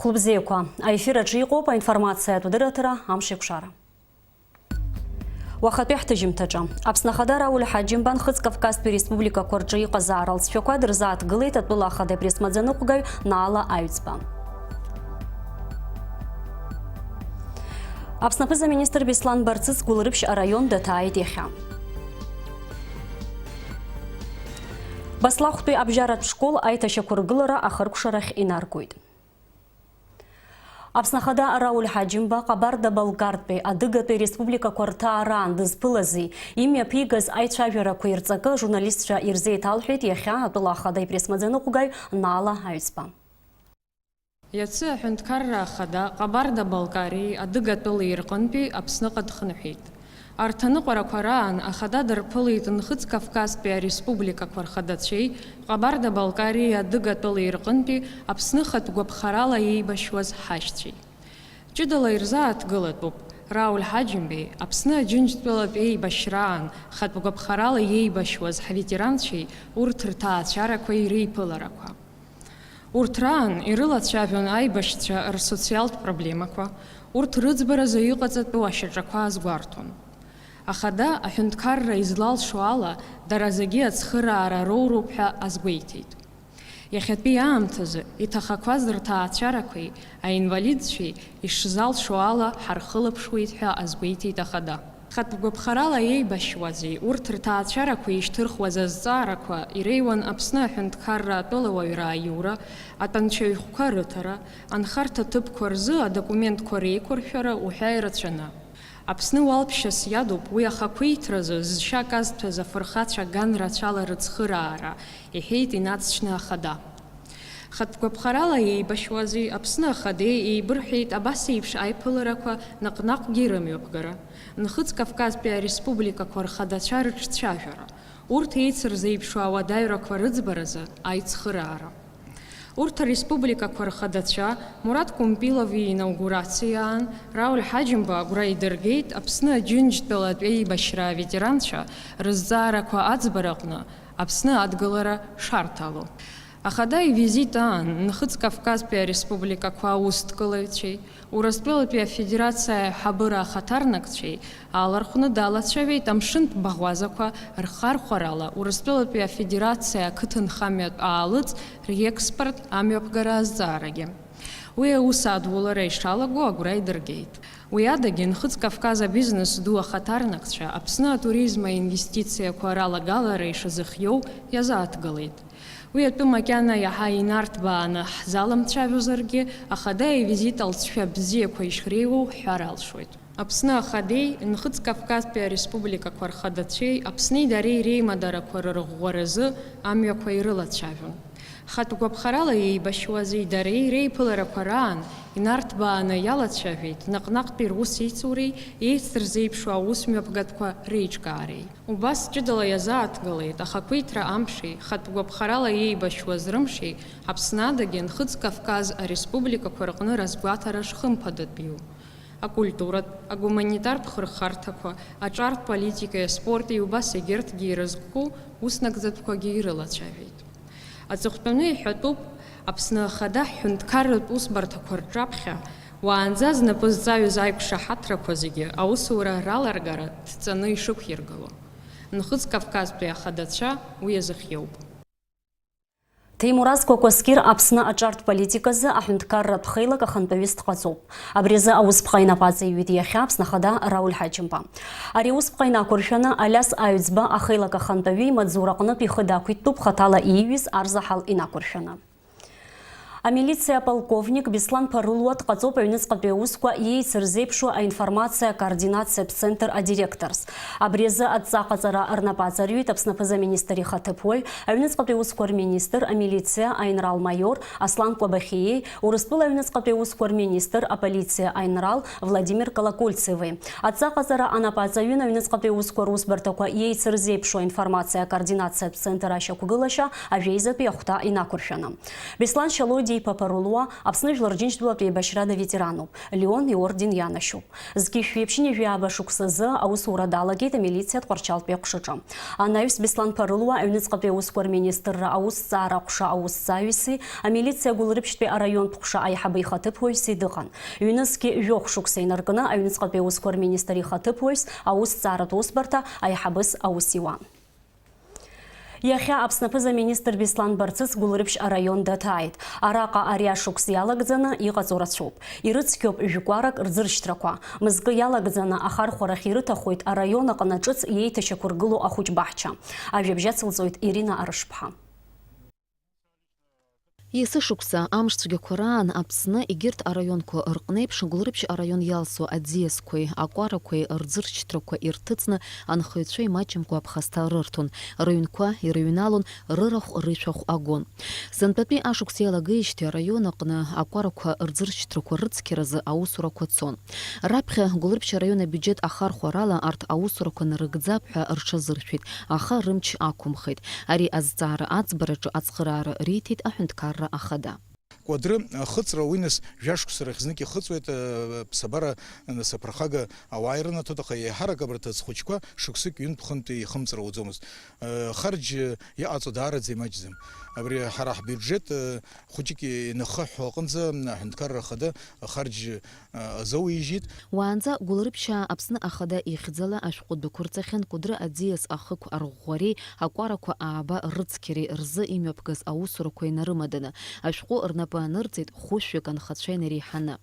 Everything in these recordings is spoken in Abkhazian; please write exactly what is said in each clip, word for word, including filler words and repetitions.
Хәлыбзиақәа, аефир аҿы иҟоуп аинформациатә дырраҭара Амшеикәшара. Уахатәи ҳҭыжьымҭаҿы. Аԥсны Ахада Рауль Ҳаџьымба Нхыҵ Кавказтәи республикақәа рҿы иҟазаара алҵшәақәа дырзааҭгылеит атәыла ахада ипресс-маӡаныҟәгаҩ Наала Аҩӡба. Аԥсны аԥыза-министр Беслан Барцыц Гәылрыԥшь араион даҭааит иахьа. Баслахәтәи абжьаратә школ аиҭашьақәыргылара ахыркәшарахь инаргоит. Аԥсны Ахада Рауль Ҳаџьымба Ҟабарда-Балкартәи Адыгатәи республикақәа рҭаараан дызԥылази, имҩаԥигаз аицәажәарақәеи рҵакы ажурналистцәа ирзеиҭалҳәеит иахьа атәыла ахада ипресс-маӡаныҟәгаҩ Наала Аҩӡба. Иацы аҳәынҭқарра ахада Ҟабарда-Балкариеи Адыгатәылеи рҟынтәи Аԥсныҟа дхынҳәит. Арҭ аныҟәарақәа раан ахада дырԥылеит Нхыҵ Кавказтәи ареспубликақәа рхадацәеи Ҟабарда-Балкариеи Адыгатәылеи рҟынтәи Аԥсны хатә гәаԥхарала еибашьуаз ҳашьцәеи. Ҷыдала ирзааҭгылатәуп Рауль Ҳаџьымбеи Аԥсны Аџьынџьтәылатә еибашьраан хатә гәаԥхарала иеибашьуаз ҳветеранцәеи урҭ рҭаацәарақәеи реиԥыларақәа. Урҭ раан ирылацәажәон аибашьцәа рсоциалтә проблемақәа, урҭ рыӡбаразы иҟаҵатәу ашьаҿақәа азгәарҭон. Ахада аҳәынҭқарра излалшо ала, дара зегьы ацхыраара роуроуп ҳәа азгәеиҭеит. Иахьатәи аамҭазы иҭахақәаз рҭаацәарақәеи аинвалидцәеи ишзалшо ала ҳархылаԥшуеит ҳәа азгәеиҭеит ахада. Хатә гәаԥхарала еибашьуази урҭ рҭаацәарақәа ишьҭырхуаз азҵаарақәа иреиуан Аԥсны аҳәынҭқарра атәылауаҩра аиура, атәанчаҩхәқәа рыҭара, анхарҭа ҭыԥқәа рзы адокументқәа реиқәыршәара уҳәа ирацәаны. Аԥсны уалԥшьас иадуп уи ахақәиҭразы зшьа казҭәаз афырхацәа ган рацәала рыцхыраара, иҳәеит инаҵшьны ахада. Хатә гәаԥхарала еибашьуази Аԥсны Ахадеи еибырҳәеит абас еиԥш аиԥыларақәа наҟ-наҟгьы ирымҩаԥгара, Нхыҵ Кавказтәи ареспубликақәа рхадацәа рыҿцәажәара, урҭ еицырзеиԥшу ауадаҩрақәа рыӡбаразы аицхыраара. Урҭ ареспубликақәа рхадацәа Мурат Кумпилов иинаугурациа аан Рауль Ҳаџьымба агәра идыргеит Аԥсны Аџьынџьтәылатә еибашьра аветеранцәа рызҵаарақәа аӡбараҟны Аԥсны адгылара шарҭало. Ахада ивизит аан Нхыҵ Кавказтәи ареспубликақәа аусҭкылаҩцәеи Урыстәылатәи Афедерациа аиҳабыра ахаҭарнакцәеи аалархәны далацәажәеит амшынтә баӷәазақәа рхархәарала Урыстәылатәи Афедерациа ақыҭанхамҩатә аалыҵ реекспорт амҩаԥгара азҵаарагьы. Уи аус адулара ишалаго агәра идыргеит. Уи адагьы Нхыҵ Кавказ абизнес ду ахаҭарнакцәа Аԥсны атуризм аинвестициақәа ралагалара ишазыхиоу иазааҭгылеит. Уи атәы макьана иаҳа инарҭбааны ҳзаламцәажәозаргьы, ахада ивизит алҵшәа бзиақәа ишреиуоу ҳҳәар алшоит. Аԥсны Ахадеи Нхыҵ Кавказтәи ареспубликақәа рхадацәеи Аԥсни дареи реимадарақәа рырӷәӷәаразы амҩақәа ирылацәажәон. Хатә гәаԥхарала еибашьуази дареи реиԥыларақәа раан инарҭбааны иалацәажәеит наҟ-наҟтәи русеицуреи еицырзеиԥшу аусмҩаԥгатәқәа реиҿкаареи. Убас ҷыдала иазааҭгылеит ахақәиҭра амши, хатә гәаԥхарала еибашьуаз рымши, Аԥсны адагьы Нхыҵ Кавказ ареспубликақәа рҟны разгәаҭара шхымԥадатәиу. Акультуратә, агуманитартә хырхарҭақәа, аҿартә политикеи аспорти убас егьырҭгьы ирызку уснагӡатәқәагьы ирылацәажәеит. Аҵыхәтәаны иҳәатәуп, Аԥсны Ахада ҳҳәынҭқарратә усбарҭақәа рҿаԥхьа уаанӡа знапы зҵаҩыз аиқәшаҳаҭрақәа зегьы аусура раларгара дҵаны ишықәиргыло. Нхыҵ Кавказтәи ахадацәа уи азыхиоуп. Ҭемураз Кәакәасқьыр Аԥсны аҿартә политиказы аҳәынҭқарратә хеилак ахантәаҩыс дҟаҵоуп. Абри азы аусԥҟа инапы аҵаиҩит иахьа Аԥсны Ахада Рауль Ҳаџьымба. Ари аусԥҟа инақәыршәаны Алиас Аҩӡба ахеилак ахантәаҩы имаҵзура аҟнытә ихы дақәиҭтәуп хаҭала ииҩыз арзаҳал инақәыршәаны. Амилициа аполковник Беслан Ԥарулуа дҟаҵоуп аҩныҵҟатәи аусқәа иеицырзеиԥшу аинформациа координациатә центр адиректорс. Абри азы адҵа аҟаҵара рнапы аҵарҩит Аԥсны аԥыза-министр ихаҭыԥуаҩ, аҩныҵҟатәи аусқәа рминистр, амилициа аинрал-маиор Аслан Кәабахиеи, Урыстәыла аҩныҵҟатәи аусқәа рминистр, аполициа аинрал Владимир Колокольцеви. Адҵа аҟаҵара анапы аҵаҩын аҩныҵҟатәи аусқәа русбарҭақәа иеицырзеиԥшу аинформациа координациатә центр ашьақәгылашьа ажәеизатәи ахәҭа инақәыршәаны. Беслан Шьалои Ԥарулуа Аԥсны Жәлар Џьынџьтәылатә еибашьрада ветерануп, Леон иорден ианашьоуп. Зқьи жәшәи ԥшьынҩажәи ааба шықәсазы аусура далагеит амилициа Тҟәарчалтәи аҟәшаҿы. Анаҩс Беслан Ԥарулуа аҩныҵҟатәи аусқәа рминистрра аусҭҵаара аҟәша аусҭҵааҩыси амилициа Гәылрыԥшьтәи араионтә ҟәша аиҳабы ихаҭыԥуаҩси дыҟан. Ҩнызқьи жәохә шықәса инаркны аҩныҵҟатәи аусқәа рминистр ихаҭыԥуаҩс аусҭҵааратә усбарҭа аиҳабыс аус иуан. Иахьа Аԥсны аԥыза-министр Беслан Барцыц Гәылрыԥшь араион даҭааит. Араҟа ари ашықәс иалагӡаны иҟаҵоу рацәоуп. Ирыцқьоуп жәкәарак рӡыршьҭрақәа. Мызкы иалагӡаны ахархәарахь ирыҭахоит араион аҟны ҿыц иеиҭашьақәыргылоу ахәыҷбаҳча. Ажәабжь ацылҵоит Ирина Арышԥҳа. Есышықәса амшцәгьақәа раан Аԥсны егьырҭ араионқәа рҟнеиԥш Гәылрыԥшь араион иалсуа аӡиасқәеи акәарақәеи рӡыршьҭрақәа ирҭыҵны анхаҩцәа имаҷымкәа аԥхасҭа рырҭон, рыҩнқәа ирыҩналон, рырахә-рышәахә агон. Сынтәатәи ашықәс иалагеижьҭеи араион аҟны акәарақәа рӡыршьҭрақәа рыцқьаразы аусурақәа цон. Раԥхьа Гәылрыԥшь араион абиуџьет ахархәарала арҭ аусурақәа нарыгӡап ҳәа рҽазыршәеит, аха рымч ақәымхеит. Ари азҵаара аӡбараҿы ацхыраара риҭеит аҳәынҭқарра ахада. Кәыдры ахыҵра уи нас жәашықәса рахь знык ихыҵуеит, э, ԥсабара нас аԥырхага ауаа ирынаҭоит, аха еиҳарак абарҭ аӡхәыҷқәа шықәсык ҩынтә-хынтә ихымҵыр ауӡомызт. Э, харџь, э, иҟаҵо даараӡа имаҷӡам. Абри ҳара ҳбиуџьет, э, хәыҷык инахыҳәҳәо аҟынӡа аҳәынҭқарра ахада ахарџь, э, азоуижьит. Уаанӡа Гәылрыԥшьаа Аԥсны ахада ихьӡала ашәҟәы дәықәырҵахьан Кәыдры аӡиас ахықә арӷәӷәареи акәарақәа ааба рыцқьареи рзы имҩаԥгаз аусурақәа инарымаданы, ашәҟәы рнапы анырҵеит хәышәҩык анхацәа инареиҳаны.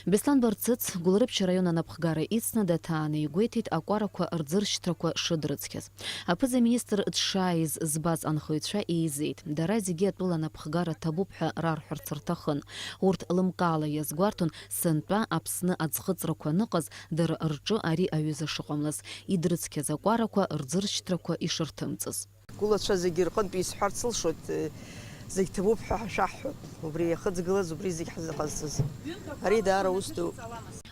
Беслан Барцыц, Гәылрыԥшь араион анапхгара ицны даҭааны игәеиҭеит акәарақәа рӡыршьҭрақәа шыдрыцқьаз. Аԥыза-министр дшааиз збаз анхаҩцәа еизеит. Дара зегьы атәыла анапхгара ҭабуп ҳәа рарҳәарц рҭахын. Урҭ лымкаала иазгәарҭон сынтәа Аԥсны аӡхыҵрақәа аныҟаз, дара рҿы ари аҩыза шыҟамлаз, идрыцқьаз акәарақәа рӡыршьҭрақәа ишырҭымҵыз. Гәылацәа зегьы рҟынтә исҳәарц сылшоит, зегь ҭабуп ҳәа ҳашәаҳҳәап. Убри иахыҵгылаз, убри зегь ҳзыҟазҵаз. Ари даара ус ду.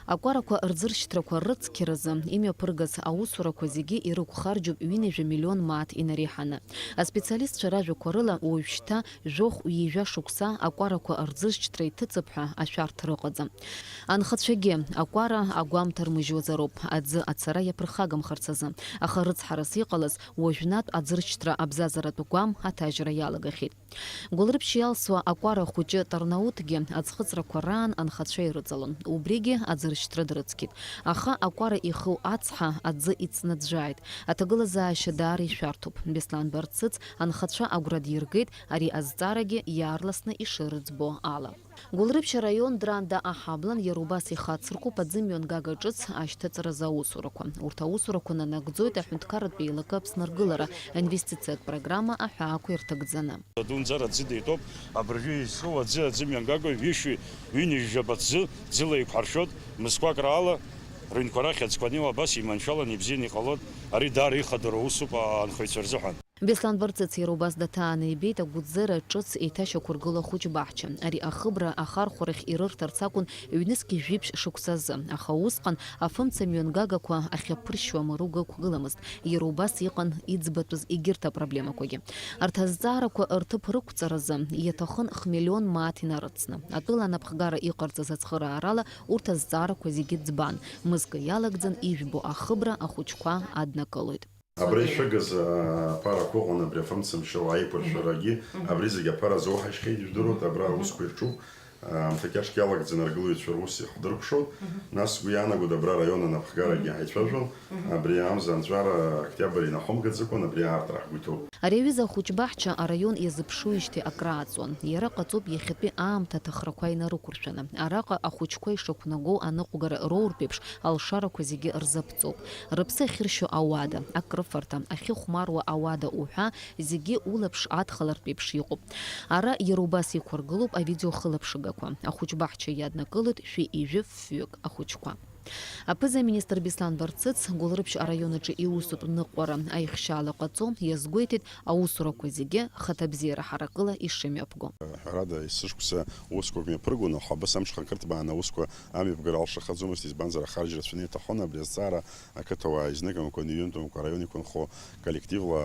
Акәарақәа рӡыршьҭрақәа рыцқьаразы имҩаԥыргаз аусурақәа зегьы ирықәхарџьуп ҩынҩажәа миллион мааҭ инареиҳаны. Аспециалистцәа ражәақәа рыла, уажәшьҭа жәохә ҩажәа шықәса акәарақәа рӡыршьҭра иҭыҵып ҳәа ашәарҭа рыҟаӡам. Анхацәагьы акәара агәамҭа рмыжьуазароуп, аӡы ацара иаԥырхагамхарц азы, аха рыцҳарас иҟалаз уажәнатә аӡыршьҭра абзазаратә гәам аҭажьра иалагахьеит. Гәылрыԥшь иалсуа акәара хәыҷы Тарнауҭгьы аӡхыҵрақәа раан анхацәа ирыҵалон, убригьы аӡыршьҭра дрыцқьеит. Аха акәара иху ацҳа аӡы иҵнаӡәӡәааит. Аҭагылазаашьа даара ишәарҭоуп. Беслан Барцыц анхацәа агәра диргеит, ари азҵаарагьы иаарласны ишырыӡбо ала. Гәылрыԥшь араион Дранда аҳаблан иара убас ихацыркуп аӡы мҩангага ҿыц ашьҭыҵразы аусурақәа. Урҭ аусурақәа нанагӡоит аҳәынҭқарратә еилакы Аԥсны аргылара, аинвестициатә программа аҳәаақәа ирҭагӡаны. Адунӡара аӡы деитәоуп, абыржәы изҿу аӡы, аӡы мҩангага ҩышәи ҩынҩажәаба ӡы, ӡыла еиқәҳаршәоит, мызқәак раала рыҩнқәа рахь аӡқәа анеиуа абас иманшәаланы ибзианы иҟалоит, ари даара ихадоу усуп анхаҩцәа рзыҳәан. Беслан Барцыц иара убас даҭааны ибеит агәыӡара ҿыц еиҭашьақәыргыло ахәыҷбаҳча. Ари ахыбра ахархәарахь ирырҭарц акәын ҩнызқь жәиԥшь шықәсазы, аха усҟан афымца мҩангагақәа ахьаԥыршьуа амаруг ықәгыламызт, иара убас иҟан иӡбатәыз егьырҭ апроблемақәагьы. Арҭ азҵаарақәа рҭыԥ рықәҵаразы иаҭахын хмиллион мааҭ инарыцны. Атәыла анапхгара иҟарҵаз ацхыраарала урҭ азҵаарақәа зегьы ӡбан, мызкы иалагӡан ижәбо ахыбра ахәыҷқәа аднакылоит. Абра ишәыгыз, а, аԥарақәа ыҟан, абри афымцамшьала аиқәыршәарагьы, абри зегьы аԥара зоуҳашьхьеит, ижәдыруеит, абра аусқәа ирҿуп, а, аамҭа кьаҿк иалагӡаны аргылаҩцәа рус иахдыркәшоит, нас сгәы иаанагоит, абра араион анапхгарагьы ҳаицәажәон, абри амза анҵәара октиабр инахымгаӡакәан, абри аартра ҳгәы иҭоуп. Ари аҩыза ахәыҷбаҳча араион иазыԥшуижьҭеи акрааҵуан. Иара ҟаҵоуп иахьатәи аамҭа аҭахрақәа инарықәыршәаны. Араҟа ахәыҷқәа ишақәнаго аныҟәгара роуртә еиԥш, алшарақәа зегьы рзаԥҵоуп. Рыԥсы ахьыршьо ауада, акрыфарҭа, ахьыхәмаруа ауада уҳәа, зегьы улаԥш адхалартә еиԥш иҟоуп. Ара иара убас иқәыргылоуп авидеохылаԥшрагақәа. Ахәыҷбаҳча иаднакылоит шәи ижәи фҩык ахәыҷқәа. Аԥыза-министр Беслан Барцыц Гәылрыԥшь араион аҿы иусутә ныҟәара аихшьаала ҟаҵо иазгәеиҭеит аусурақәа зегьы хаҭабзиара ҳаракыла ишымҩаԥго. Ҳәарада, есышықәса усқәак мҩаԥыргон, аха абас амҽхак рҭбааны аусқәа амҩаԥгара алшахаӡомызт, избанзар, ахарџь рацәаны иаҭахон. Абри азҵаара ақыҭауаа изныкымкәан, иҩынтәымкәа араион иқәынхо коллективла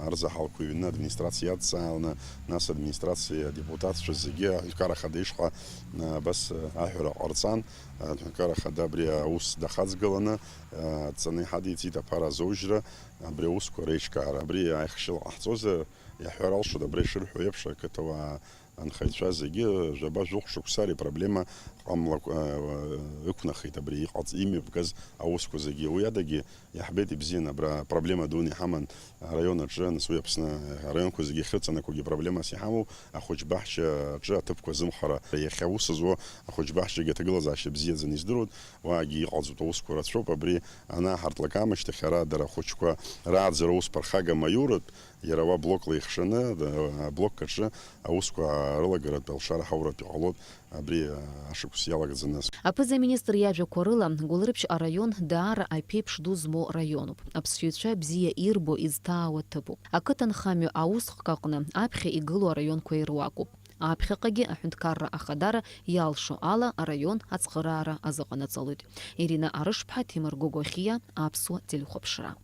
арзаҳалқәа иҩны администрациа иадҵааланы, нас администрациа адепутатцәа зегьы аҳәынҭқарра ахада ишҟа, а, абас, а, аҳәара ҟарҵан. Аҳәынҭқарра ахада абри аус дахаҵгыланы, а, дҵаны иҳадиҵеит аԥара азоужьра, абри аусқәа реиҿкаара. Абри аихшьала ҟаҳҵозар, иаҳҳәар алшоит, абра ишырҳәо еиԥш, ақыҭауаа анхаҩцәа зегьы жәаба-жәохә шықәса ари апроблема ҟамлакәа, а, ықәнахит абри иҟаҵ-, имҩаԥгаз аусқәа зегьы. Уи адагьы иаҳбеит ибзиан, абра проблема дуны иҳаман араион аҿы, нас уи Аԥсны араионқәа зегьы ахьрыҵанакуагьы проблемас иҳамоуп ахәыҷбаҳча аҿы аҭыԥқәа азымхара. Иахьа аус зуа ахәыҷбаҳчагьы аҭагылазаашьа бзиаӡаны издыруеит, уаагьы иҟалҵоит аусқәа рацәоуп. Абри анааҳартлак аамышьҭахь ара дара ахәыҷқәа рааӡара аус ԥырхага маиуратә, иара уа блокла ихшаны, да-, аблок аҿы аусқәа рылагаратә алшара ҳауратә иҟалоит абри, а, ашықәс иалагӡаны. Аԥыза-министр иажәақәа рыла, Гәылрыԥшь араион даара аԥеиԥш ду змоу раионуп. Аԥсшьаҩцәа бзиа ирбо, изҭаауа ҭыԥуп. Ақыҭанхамҩа аусхк аҟны аԥхьа игылоу араионқәа ируакуп. Аԥхьаҟагьы аҳәынҭқарра ахадара иалшо ала араион ацхыраара азыҟанаҵалоит. Ирина Арышԥҳа, Ҭемыр Гогохиа, Аԥсуа телехәаԥшра.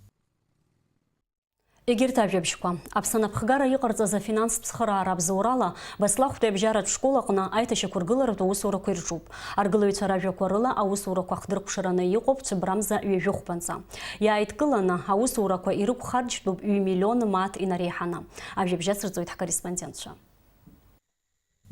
Егьырҭ ажәабжьқәа. Аԥсны анапхгара иҟарҵаз афинанстә цхыраара абзоурала, Баслахәтәи абжьаратә школ аҟны аиҭашьақәыргыларатә аусурақәа ирҿуп. Аргылаҩцәа ражәақәа рыла, аусурақәа хдыркәшараны иҟоуп цәыббрамза ҩажәи хәбанҵа. Иааидкыланы, аусурақәа ирықәхарџьтәуп ҩ-миллион мааҭ инареиҳаны. Ажәабжь ацырҵоит ҳкорреспондентцәа.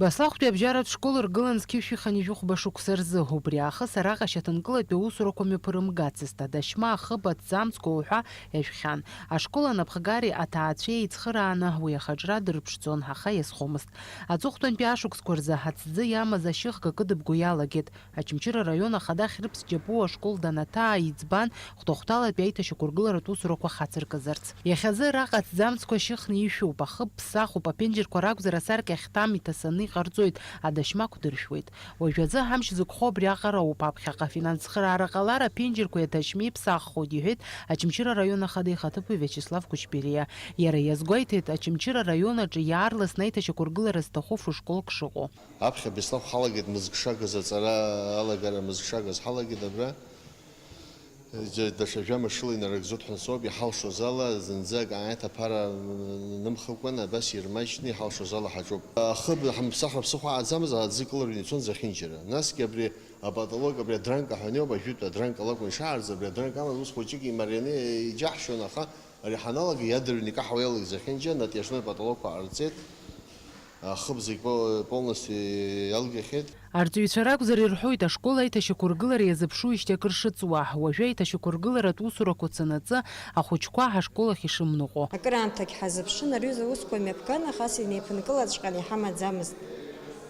Баслахәтәи абжьаратә школ ргылан зқьышә иханижәыхәба шықәса рзы. Убри аахыс араҟа шьаҭанкылатәи аусурақәа мҩаԥырымгацызт, адашьма ахыб аҭӡамцқәа уҳәа иажәхьан. Ашкол анапхгареи аҭаацәеи еицхырааны уи ахаҿра дырԥшӡон, аха иазхомызт. Аҵыхәтәантәи ашықәсқәа рзы аҭӡы иамаз ашьыхк акыдыбго иалагеит. Очамчыра араион ахада Хьрыԥс Џьапуа ашкол данаҭаа иӡбан, хәҭа-хәҭалатәи аиҭашьақәыргыларатә усурақәа хацыркызарц. Иахьазы араҟа аҭӡамцқәа шьыхны ишәуп, ахыб ԥсахуп, аԥенџьырқәа ракәзар асаркьа хьҭам иҭасаны иҟарҵоит, адашьмақә дыршәуеит. Уажәазы ҳамч зықәхо абриаҟароуп, аԥхьаҟа афинанстә цхыраара ҟалар аԥенџьырқәеи адашьмеи ԥсаххоит, иҳәеит Очамчыра араион ахада ихаҭыԥуаҩ Виачеслав Кучбериа. Иара иазгәеиҭеит, Очамчыра араион аҿы иаарласны аиҭашьақәыргылара зҭаху фышколк шыҟоу. Аԥхьа Беслахә ҳалагеит, мызкы шагыз аҵара алагара, мызкы шагыз ҳалагеит абра. Даҽа жәа-мышла инарыгӡоит ҳәа соуп, иҳалшоз ала, зынӡак ааит аԥара нымхакәан, абас ирмаҷны иҳалшоз ала ҳаҿуп. Ахыб ҳамԥсахра ԥсыхәа ааӡамыз, аӡы кылырҩны ицон зехьынџьара. Насгьы абри апаталок, абри адранка ҳәа иоуп, ажәытә адранка лакәын ишаараӡа, абри адранка амаз ус хәыҷык имарианы иџьаҳшьон, аха ари ҳаналага иадырҩны икаҳауа иалагеит зехьынџьа, натяжной потолокқәа ҟарҵеит. Ахыб зегь по-, полностью иалгахьеит. Арҵаҩцәа ракәзар ирҳәоит, ашкол аиҭашьақәыргылара иазыԥшуижьҭеи акыр шыҵуа, уажәы аиҭашьақәыргыларатә усурақәа цанаҵы ахәыҷқәа ҳашкол ахь ишымныҟәо. Акыраамҭагь ҳазыԥшын, ари аҩыза аусқәа мҩаԥган, аха ас инеиԥынкылаҵәҟьаны иҳамаӡамызт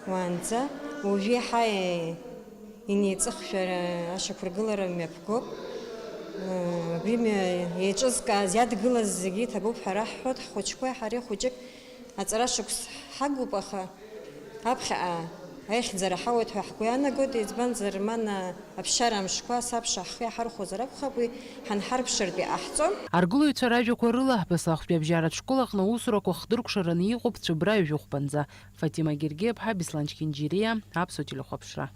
уаанӡа. Уажәы иаҳа инеиҵыхшәа ашьақәыргылара мҩаԥгоуп. Абри мҩа еиҿызкааз, иадгылаз зегьы иҭабуп ҳәа раҳҳәоит, ҳхәыҷқәеи ҳареи хәыҷык Аҵара шықәс ҳагуп, аха аԥхьаҟа аихьӡара ҳауеит ҳәа ҳгәы иаанагоит, избанзар, мана аԥсшьара амшқәа асабша ҳхы иаҳархәозар акәхап, уи ҳанҳарԥшыртә иҟаҳҵом. Аргылаҩцәа ражәақәа рыла, Баслахәтәи абжьаратә школ аҟны аусурақәа хдыркәшараны иҟоуп цәыббра ҩажәи хәбанӡа. Фатима Гергиаԥҳа, Беслан Чхинџьириа, Аԥсуа телехәаԥшра.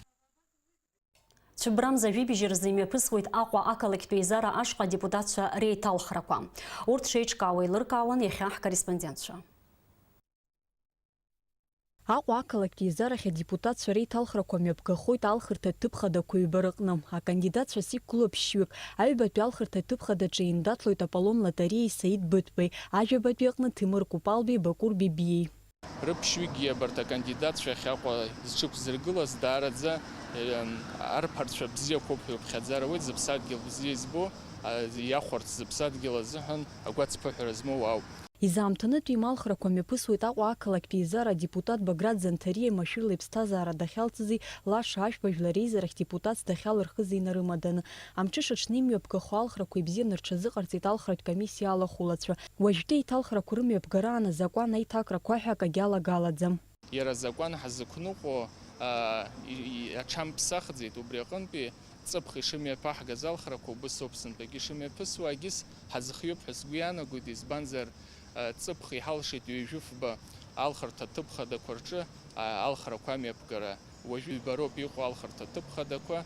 Цәыббрамза жәибжь рзы имҩаԥысуеит Аҟәа ақалақьтә еизара ашҟа адепутатцәа реиҭалхрақәа. Урҭ шеиҿкаауа еилыркаауан иахьа ҳкорреспондентцәа. Аҟәа ақалақьтә еизарахь адепутатцәа реиҭалхрақәа мҩаԥгахоит алхырҭа ҭыԥ хадақәа ҩба рыҟны. Акандидатцәас иқәгылоу ԥшьҩык, аҩбатәи алхырҭа ҭыԥ хадаҿы еиндаҭлоит Аполлон Лотариеи Саид Быҭәбеи, ажәабатәи аҟны Ҭемыр Купалбеи Бакәыр Бебиеи. Рыԥшьҩыкгьы абарҭ акандидатцәа ахь Аҟәа зҽықәзыргылаз даараӡа, э, арԥарцәа бзиақәоуп ҳәа иԥхьаӡара ауеит, зыԥсадгьыл бзиа избо, а, иахәарц зыԥсадгьыл азыҳәан агәацԥыҳәара змоу ауп. Изаамҭанытәи ималхрақәа мҩаԥысуеит Аҟәа ақалақьтә еизара адепутат Баграт Занҭариа машәырла иԥсҭазаара дахьалҵызи, лаша ажәба жәлар реизарахь депутатс дахьалырхызи инарымаданы. Амҽыша аҽны имҩаԥгахо алхрақәа ибзианы рҽазыҟарҵеит алхратә комиссиа алахәылацәа. Уажәтәи аиҭалхрақәа рымҩаԥгараан азакәан аиҭакрақәа ҳәа акагьы алагалаӡам. Иара азакәан ҳазықәныҟәо, а, и-, и-, аҽамԥсахӡеит, убри аҟынтәи Ҵыԥх ишымҩаԥаҳгаз алхрақәа убыс ауп сынтәагьы ишымҩаԥысуа, агьыс ҳазхиоуп ҳәа сгәы иаанагоит, избанзар, ҵыԥх иҳалшеит ҩажәи фба алхырҭа ҭыԥ хадақәа рҿы алхрақәа амҩаԥгара. Уажәы ҩба роуп иҟоу алхырҭа ҭыԥ хадақәа,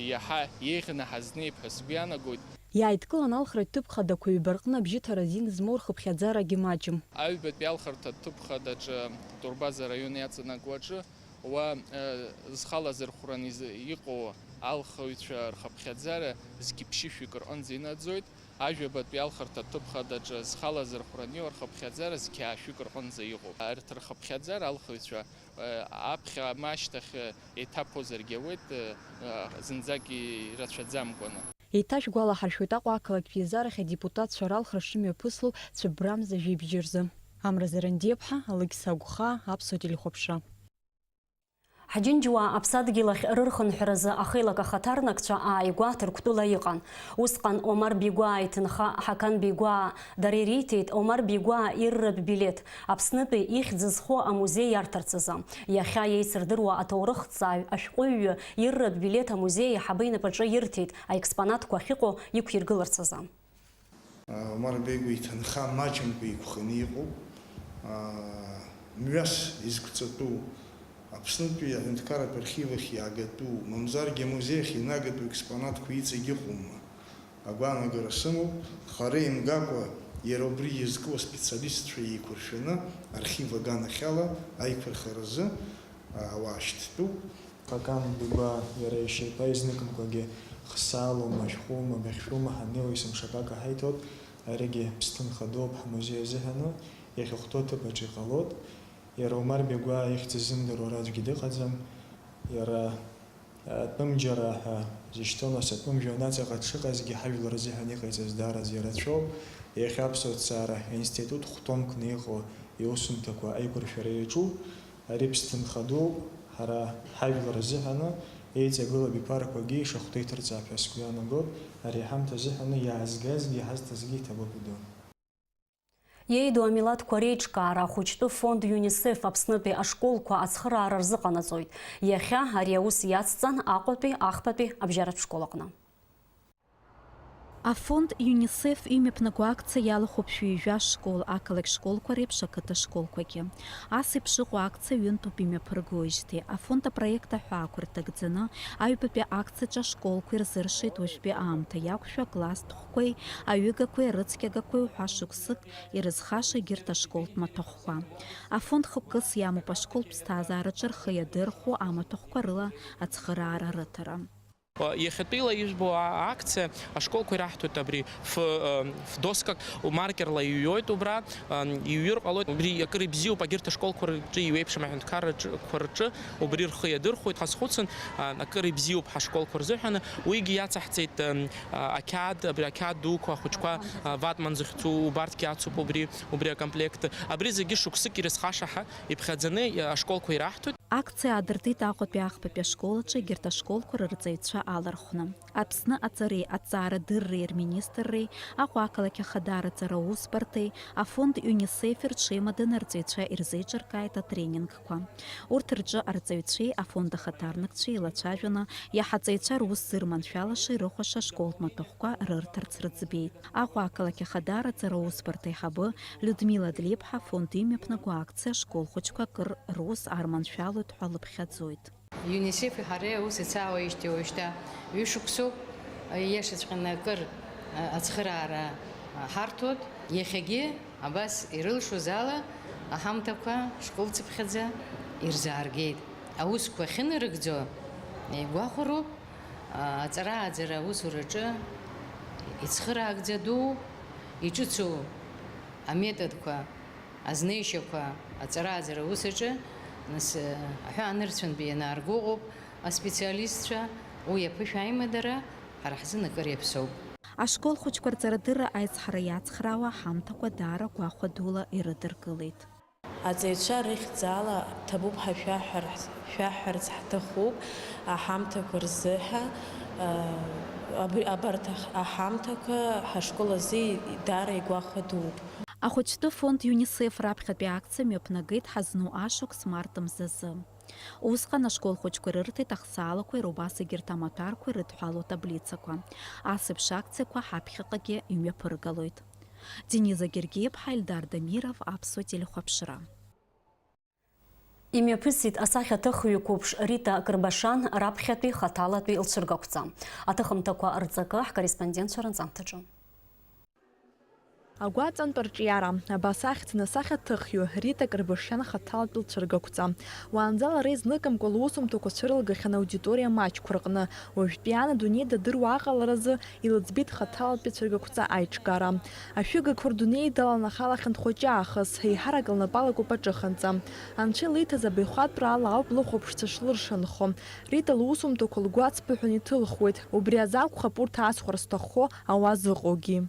иаҳа еиӷьны ҳазнеип ҳәа сгәы иаанагоит. Иааидкылан алхратә ҭыԥ хадақәа ҩба рҟны абжьыҭара азин змоу рхыԥхьаӡарагьы маҷым. Аҩбатәи алхырҭа ҭыԥ хадаҿы, Турбаза араион иаҵанакуа аҿы, уа, э, зхала зырхәран из-, иҟоу алхыҩцәа рхыԥхьаӡара зқьи ԥшьышәҩык рҟынӡа инаӡоит. Ажәабатәи алхырҭа ҭыԥ хадаҿы зхала зырхәран иҟоу рхыԥхьаӡара зқьи аашәҩык рҟынӡа иҟоуп. Арҭ рхыԥхьаӡара алхыҩцәа, э, аԥхьа ма ашьҭахь, э, еиҭаԥозаргьы ауеит, э, э, зынӡак ирацәаӡамкәаны. Еиҭашәгәалаҳаршәоит Аҟәа ақалақьтә еизарахь адепутатцәа ралхра шымҩаԥысло цәыббрамза жәибжь рзы. Амра Зарандиаԥҳа, Алықьса Агәхаа, Аԥсуа телехәаԥшра. Ҳџьынџьуаа аԥсадгьыл ахь рырхынҳәразы ахеилак ахаҭарнакцәа ааигәа Ҭырқәтәыла иҟан. Усҟан Омар Бигәаа иҭынха Ҳақан Бигәаа дара ириҭеит Омар Бигәаа ирратә билеҭ, Аԥснытәи ихьӡ зху амузеи иарҭарц азы. Иахьа иеицырдыруа аҭоурыхҭҵааҩ ашәҟәыҩҩы ирратә билеҭ амузеи аиҳабы инапаҿы ирҭеит, аекспонатқәа ахьыҟоу иқәиргыларц азы. Омар Бегәа иҭынха маҷымкәа иқәханы иҟоуп. Мҩас изқәҵатәу, Аԥснытәи аҳәынҭқарратә архив ахь иаагатәу, мамзаргьы амузеи ахь инагатәу експонатқәа иҵегь ыҟоума? Агәаанагара сымоуп, хара имгакәа, иара убри иазку аспециалистцәа еиқәыршәаны архив аганахьала аиқәырхаразы, а, ауаа шьҭтәуп. Ҳакан Бигәаа иара ишьапы изныкымкәагьы хсаалоума, шәҟәума, быхьшәума ҳаннеиуа есымша акака ҳаиҭоит, аригьы ԥсҭынха дууп ҳмузеи азыҳәаны, иахьахәҭоу аҭыԥ аҿы иҟалоит. Иара Омар Бигәаа ихьӡ ззымдыруа аӡәгьы дыҟаӡам. Иара Атәымџьара ҳәа зышьҭоу, нас атәым жәҩан аҵаҟа дшыҟазгьы ҳажәлар рзыҳәан иҟаиҵаз даараӡа ирацәоуп. Иахьа аԥсуа ҭҵаара аинститут хә-томкны иҟоу иусумҭақәа аиқәыршәара иаҿуп. Ари ԥсҭынха дууп, ҳара ҳажәлар рзыҳәаны еиҵагылоу абиԥарақәагьы ишахәҭоу иҭырҵаап ҳәа сгәы иаанагоит. Ари аҳамҭа азыҳәаны иаазгазгьы иҳазҭазгьы иҭабуп иду. Иеиду амилаҭқәа реиҿкаара ахәыҷтәы фонд ЮНИСЕФ Аԥснытәи ашколқәа ацхыраара рзыҟанаҵоит. Иахьа ари аус иацҵан Аҟәатәи, Ахԥатәи абжьаратә школ аҟны. Афонд ЮНИСЕФ имҩаԥнаго акциа иалахәуп шәи жәа школ, ақалақь школқәа реиԥш ақыҭа школқәагьы. Ас еиԥш ыҟоу акциа ҩынтәуп имҩаԥыргоижьҭеи. Афонд апроект аҳәаақәа рҭагӡаны, аҩбатәи акциаҿы ашколқәа ирзыршеит уажәтәи аамҭа иақәшәо акласстә хәқәеи аҩыгақәеи арыцқьагақәеи уҳәа шықәсык ирызхаша егьырҭ ашколтә маҭәахәқәа. Афонд хықәкыс иамоуп ашколтә ԥсҭазаараҿы рхы иадырхәо амаҭәахәқәа рыла ацхыраара рыҭара. Иахьатәиала ижәбо а-, акциа ашколқәа ираҳҭоит абри ф-, э, ф-доскак маркерла иҩуеит убра, э, иҩыр ҟалоит. Убри акыр ибзиоуп, агьырҭ ашколқәа рҿы иуеиԥшым аҳәынҭқаррақәа рҿы убри рхы иадырхәоит. Ҳазхәыцын, э, акыр ибзиоуп ҳашколқәа рзыҳәаны, уигьы иацаҳҵеит, э, а, ақьаад, абри ақьаад дуқәа ахәыҷқәа, а, ватман зыхьӡу, убарҭгьы ацуп убри, убри акомплект. Абри зегьы шықәсык ирызхаша ҳәа иԥхьаӡаны, а, ашколқәа ираҳҭоит. Акциа аадыртит Аҟәатәи Ахԥатәи ашкол аҿы егьырҭ ашколқәа рырҵаҩцәа алархәны. Аԥсны аҵареи аҭҵаарадырреи рминистрреи, Аҟәа ақалақь ахадара аҵара аусбарҭеи, афонд ЮНИСЕФ-и рҽеимаданы арҵаҩцәа ирзеиҿыркааит атренингқәа. Урҭ рҿы арҵаҩцәеи афонд ахаҭарнакцәеи еилацәажәаны, иаҳа аҵаҩцәа рус зырманшәалаша ирыхәаша ашколтә маҭәахәқәа рырҭарц рыӡбеит. Аҟәа ақалақь ахадара аҵара аусбарҭа аиҳабы Людмила Длиԥҳа афонд имҩаԥнаго акциа ашкол хәыҷқәа акыр рус арманшәалоит ҳәа лыԥхьаӡоит. ЮНИСЕФ-и ҳареи аус ицаауеижьҭеи уажәшьҭа ҩышықәсоуп, ииашаҵәҟьаны акыр ацхыраара ҳарҭоит. Иахьагьы абас ирылшоз ала аҳамҭақәа школцыԥхьаӡа ирзааргеит. Аусқәа ахьынарыгӡо игәахәароуп, аҵара-ааӡара аусураҿы ицхыраагӡа дуу, иҿыцу аметодқәа, азнеишьақәа аҵара-ааӡара аус аҿы, нас, аҳәаанырцәынтәи ианаарго ыҟоуп аспециалистцәа, уи аԥышәа аимадара ҳара ҳзын акыр иаԥсоуп. Ашкол хәыҷқәа рҵарадырра аизҳара иацхраауа аҳамҭақәа даара гәахәа дула ирыдыркылеит. Аҵаҩцәа рыхьӡала ҭабуп ҳәа шәаҳәар-, шәаҳҳәарц ҳҭахуп, аҳамҭақәа рзыҳәа, абри, абарҭ аҳ-, аҳамҭақәа ҳашкол азы даара игәахәа дууп. Ахәыҷтәы фонд ЮНИСЕФ раԥхьатәи акциа мҩаԥнагеит ҳазну ашықәс март мзазы. Усҟан ашкол хәыҷқәа ирырҭеит ахсаалақәеи рубас егьырҭ амаҭәарқәеи ирыдҳәалоу таблицақәа. Ас еиԥш акциақәа ҳаԥхьаҟагьы имҩаԥыргалоит. Дениза Гергиеԥҳа, Ельдар Дамиров, Аԥсуа телехәаԥшра. Имҩаԥысит асахьаҭыхҩы қәыԥш Рита Кырбашан раԥхьатәи хаҭалатәи лцәыргақәҵа. Аҭыхымҭақәа рҵакы ҳкорреспондентцәа рынҵамҭаҿы. Агәаҵантә арҿиара, абас ахьӡын асахьаҭыхҩы Рита Кырбашан хаҭалатәи лцәыргақәҵа. Уаанӡа лара изныкымкәа лусумҭақәа цәырылгахьан аудиториа маҷқәа рҟны. Уажәтәи аан адунеи дадыруа аҟаларазы илыӡбеит хаҭалатәи ацәыргақәҵа аиҿкаара. Ашәыгақәа рдунеи даланахалахьан дхәыҷы аахыс, еиҳарак лнапы алакуп аҿыханҵа. Анцәа илиҭаз абаҩхатәра ала ауп лыхәаԥшцәа шлыршанхо. Рита лусумҭақәа лгәы ацԥыҳәаны иҭылхуеит. Убри азы акәхап урҭ аасхәар зҭаххо ауаа зыҟоугьы.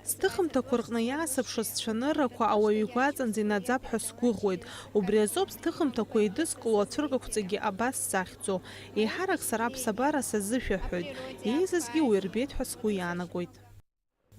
Сҭыхымҭақәа рҟны иаасырԥшыз сцәаныррақәа ауаҩы игәаҵанӡа инаӡап ҳәа сгәыӷуеит. Убри азоуп сҭыхымҭақәа еидызкыло ацәыргақәҵагьы абас сзахьӡу. Еиҳарак сара аԥсабара сазышәаҳәоит. Еизазгьы уи рбеит ҳәа сгәы иаанагоит.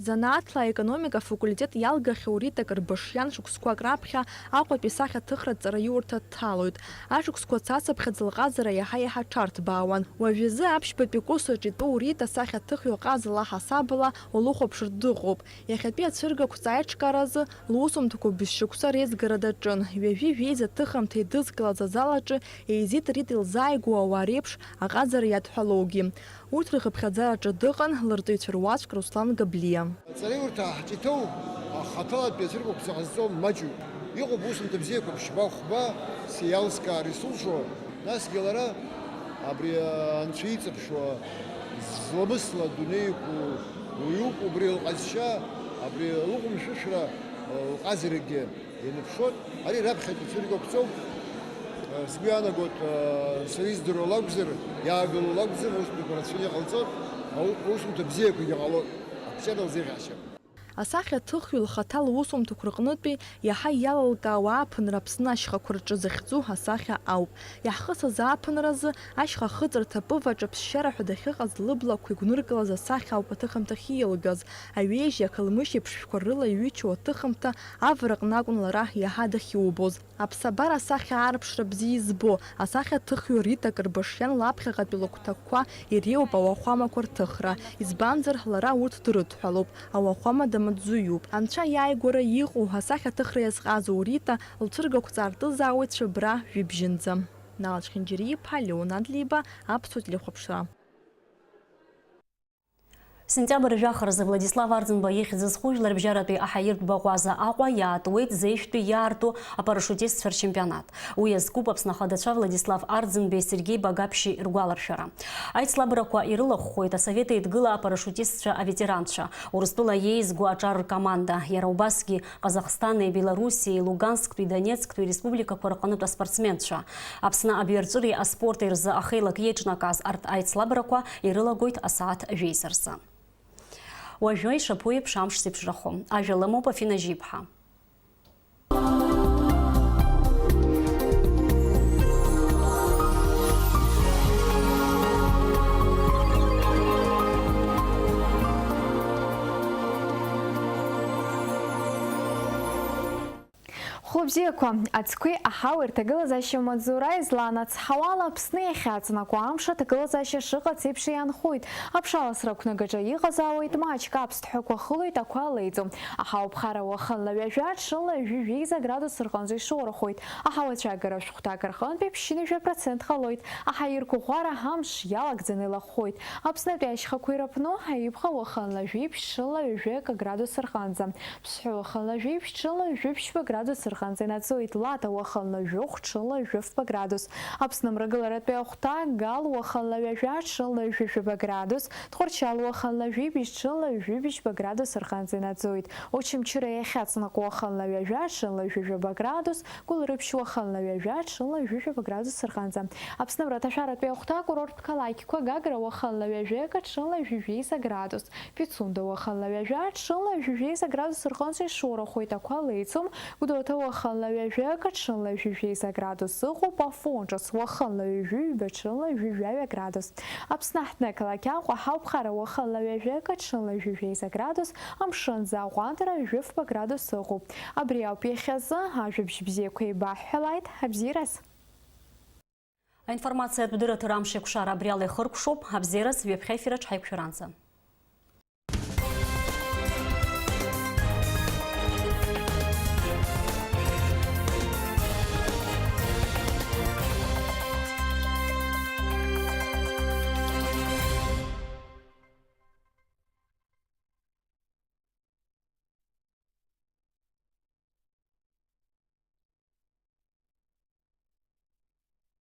Занааҭла аекономика афакультет иалгахьоу Рита Кырбашиан шықәсқәак раԥхьа Аҟәатәи сахьаҭыхратә ҵараиурҭа дҭалоит. Ашықәсқәа цацыԥхьаӡа лҟазара иаҳа-иаҳа ҽарҭбаауан. Уажәазы аԥшьбатәи курсаҿ итәоу Рита сахьаҭыхҩы ҟазала ҳасабала улыхәаԥшыртә дыҟоуп. Иахьатәи ацәыргақәҵа аиҿкааразы лусумҭақәа бызшықәса реизгара даҿын. Ҩажәи жәеиза ҭыхымҭа идызкылаз азал аҿы еизеит Рита илзааигәоу ауаа реиԥш аҟазара иадҳәалоугьы. Урҭ рхыԥхьаӡараҿы дыҟан лырҵаҩцәа руаӡәк Руслан Габлиа. Аҵараиурҭа ҳҿиҭоу ахаҭалатәи ацәыргақәҵа ҟазҵо маҷҩуп. Иҟоуп усумҭа бзиақәа ԥшьба-хәба, сеиалскаар исылшо, насгьы лара абри анцәа иҵаԥшуа, зламысла адунеи иқәу уаҩуп, убри лҟазшьа, абри лыҟәымшәышәра, лҟазарагьы. Ианыԥшуан, ари раԥхьатәи цәыргақәҵоуп. Сгәы иаанагоит, сара издыруа лакәзар, иаагыло лакәзар, аусумҭақәа рацәаны иҟалҵоит, аусумҭа бзиақәагьы ҟалоит, ақәҿиара лзеиӷьасшьап. Асахьаҭыхҩы лхаҭа лусумҭақәа рҟнытәи иаҳа иалылкаауа ааԥынра Аԥсны ашьхақәа рҿы захьӡу асахьа ауп. Иаҳхысыз ааԥынразы ашьха ахыҵырҭа Пываҿ аԥсшьара ҳәа дахьыҟаз лыблақәа игәныркылаз асахьа ауп аҭыхымҭахь иилгаз. Аҩежьи ақалмышьи аԥшшәқәа рыла иҩычоу аҭыхымҭа авараҟны акәын лара иаҳа дахьубоз. Аԥсабара асахьа аарԥшра бзиа избо, асахьаҭыхҩы Рита Кырбашиан лаԥхьаҟатәи лыгәҭакқәа иреиуоуп ауахәамақәа рҭыхра, избанзар, лара урҭ дрыдҳәалоуп, ауахәама дамаҵзуҩуп. Анцәа иааигәара иҟоу асахьаҭыхра иазҟазоу Рита лцәыргақәҵа артызаауеит Цәыббра жәибжьынӡа. Нала Чхинџьариа-иԥҳа, Леон Адлеиба, Аԥсуа телехәаԥшра. Сентиабр жәахаразы Владислав Арӡынба ихьӡ зху жәларбжьаратәи аҳаиртә баӷәаза Аҟәа иаатуеит зеижәтәи иаарту апарашиутистцәа рчемпионат. Уи иазкуп Аԥсны ахадацәа Владислав Арӡынбеи Сергеи Багаԥшьи ргәаларшәара. Аицлабрақәа ирылахәхоит Асовет Еидгыла апарашиутистцәа аветеранцәа, Урыстәыла иеизго аҿар ркоманда, иара убасгьы Ҟазахстани, Белоруссиеи, Лугансктәи, Донецктәи республикақәа рҟнытә аспортсменцәа. Аԥсны абҩарҵәыреи аспорти рзы ахеилак иеиҿнакааз арҭ аицлабрақәа ирылагоит асааҭ жәеиза рзы. Уажәы ишаԥу еиԥш амш зеиԥшрахо. Ажәа лымоуп Афина Жьиԥҳа. Хәлыбзиақәа, аӡқәеи аҳауеи рҭагылазаашьа маҵзура излан ацҳауала Аԥсны иахьаҵанакуа амш аҭагылазаашьа шыҟац еиԥш иаанхоит. Аԥшаласра ақәнагаҿы иҟазаауеит, маҷк аԥсҭҳәақәа хылоит, ақәа леиӡом. Аҳауа ԥхара уахынла ҩажәа, ҽынла ҩажәи жәеиза градус рҟынӡа ишоурахоит. Аҳауа ацәаагара шәҟәҭак рҟынтәи ԥшьынҩажәа процент ҟалоит. Аҳаирқәа ӷәӷәара амш иалагӡаны илахәхоит. Аԥснытәи ашьхақәа ирыԥну аиԥха уахынла жәиԥшь, ҽынла ҩажәи акы градус рҟынӡа. Ԥсҳәы уахынла жәиԥшь, ҽынла жәиԥшьба градус рҟынӡа инаӡоит, Лата уахынла жәохә, ҽынла жәафба градус. Аԥсны мрагыларатәи ахәҭа, Гал уахынла ҩажәа, ҽынла ҩажәижәаба градус, Тҟәарчал уахынла жәибжь, ҽынла ҩажәибжьба градус рҟынӡа инаӡоит. Очамчыра иахьаҵанакуа уахынла ҩажәа, ҽынла ҩажәижәаба градус, Гәылрыԥшь уахынла ҩажәа, ҽынла ҩажәижәаба градус рҟынӡа. Аԥсны мраҭашәаратәи ахәҭа, акурорттә қалақьқәа, Гагра уахынла ҩажәи акы, ҽынла ҩажәижәеиза градус. Пицунда уахынла ҩажәа, ҽынла ҩажәижәеиза градус рҟынӡа ишоурахоит, ақәа леиӡом, Гәдоуҭа уахынла Ла ҩажәи акы, ҽынла ҩажәи жәеиза градус ыҟоуп, Афон ҿыц уахынла ҩажәи ҩба, ҽынла ҩажәи жәаҩа градус. Аԥсны аҳҭны ақалақь Аҟәа ҳауԥхара уахынла ҩажәи акы, ҽынла ҩажәи жәеиза градус, амшын аӡы аҟәандара ҩажәи фба градус ыҟоуп. Абри ауп иахьазы, ажәабжь бзиақәа еибаҳҳәалааит, абзиараз! Аинформациатә дырраҭара амш еиқәшара абри ала ихыркәшоуп, абзиараз, ҩаԥхьа ефираҿ ҳаиқәшәаранӡа.